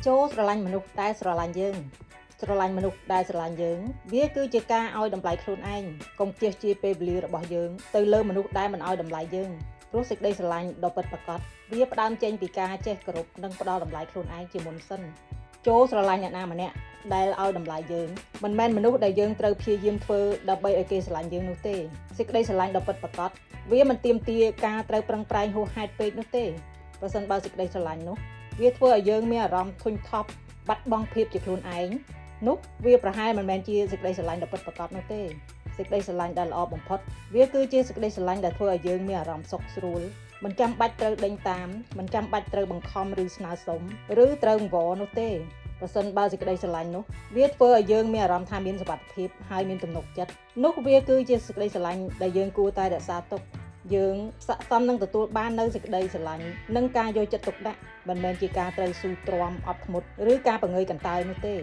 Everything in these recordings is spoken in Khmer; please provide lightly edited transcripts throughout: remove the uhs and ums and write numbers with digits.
ចូរស្រឡាញ់មនុស្សដែលស្រឡាញ់យើងស្រឡាញ់មនុស្សដែលស្រឡាញ់យើងវាគឺជាការឲ្យតម្លៃខ្លួនឯងកុំខ្ជះខ្ជាយពេលវេលារបស់យើងទៅលើមនុស្សដែលមិនឲ្យតម្លៃយើងព្រោះសេចក្តីស្រឡាញ់ដ៏ពិតប្រាកដវាផ្ដើមចេញពីការចេះគោរពនិងផ្ដល់តម្លៃខ្លួនឯងជាមុនសិនចូរស្រឡាញ់អ្នកណាម្នាក់ដែលឲ្យតម្លៃយើងមិនមែនមនុស្សដែលយើងត្រូវព្យាយាមធ្វើដើម្បីឲ្យគេស្រឡាញ់យើងនោះទេសេចក្តីស្រឡាញ់ដ៏ពិតប្រាកដវាមិនទាមទារការត្រូវប្រឹងប្រែងហួសហេតុពេកនោះទេប្រសិនបើសេចក្តីស្រឡាញ់នោះវាធ្វើឲ្យយើងមានអារម្មណ៍ធុញថប់បាត់បង់ភាពជាខ្លួនឯងនោះវាប្រហែលមិនមែនជាសេចក្តីស្រឡាញ់ដ៏ពិតប្រាកដនោះទេសេចក្តីស្រឡាញ់ដែលល្អបំផុតវាគឺជាសេចក្តីស្រឡាញ់ដែលធ្វើឲ្យយើងមានអារម្មណ៍សុខស្រួលមិនចាំបាច់ត្រូវដេញតាមមិនចាំបាច់ត្រូវបង្ខំឬស្នើសុំឬត្រូវអង្វរនោះទេប្រសិនបើសេចក្តីស្រឡាញ់នោះវាធ្វើឲ្យយើងមានអារម្មណ៍ថាមានសុវត្ថិភាពហើយមានទំនុកចិត្តនោះវាគឺជាសេចក្តីស្រឡាញ់ដែលយើងគួរតែរក្សាទុកយើងស័ក្តិសមនឹងទទួលបាននូវសេចក្តីស្រឡាញ់និងការយកចិត្តទុកដាក់មិនមែនជាការត្រូវស៊ូទ្រាំអត់ធ្មត់ឬការបង្ងើយកន្តើយនោះទេ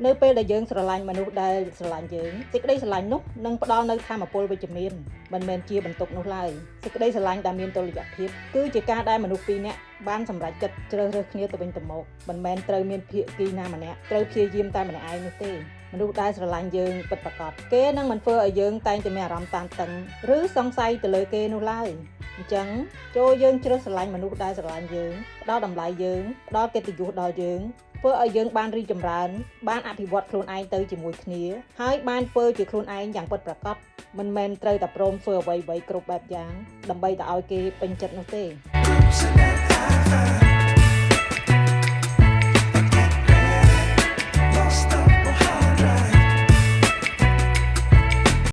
នៅពេលដែលយើងស្រឡាញ់មនុស្សដែលស្រឡាញ់យើងសេចក្តីស្រឡាញ់នោះនឹងផ្ដល់នូវថាមពលវិជ្ជមានមិនមែនជាបន្ទុកនោះឡើយសេចក្តីស្រឡាញ់ដែលមានតុល្យភាពគឺជាការដែលមនុស្សពីរនាក់បានសម្រេចចិត្តជ្រើសរើសគ្នាទៅវិញទៅមកមិនមែនត្រូវមានភាគីណាម្នាក់ត្រូវព្យាយាមតែម្នាក់ឯងនោះទេមនុស្សដែលស្រឡាញ់យើងពិតប្រាកដគេនឹងមិនធ្វើឲ្យយើងតែងតែមានអារម្មណ៍តានតឹងឬសង្ស័យទៅលើគេនោះឡើយអញ្ចឹងចូរយើងជ្រើសស្រឡាញ់មនុស្សដែលស្រឡាញ់យើងផ្ដល់តម្លៃយើងផ្ដល់កិត្តិយសដល់យើងធ្វើឲ្យយើងបានរីកចម្រើនបានអភិវឌ្ឍខ្លួនឯងទៅជាមួយគ្នាហើយបានធ្វើជាខ្លួនឯងយ៉ាងពិតប្រាកដមិនមែនត្រូវតែព្រមធ្វើអ្វីៗគ្រប់បែបយ៉ាងដើម្បីតែឲ្យគេពេញចិត្តនោះទេ Groups in that high five.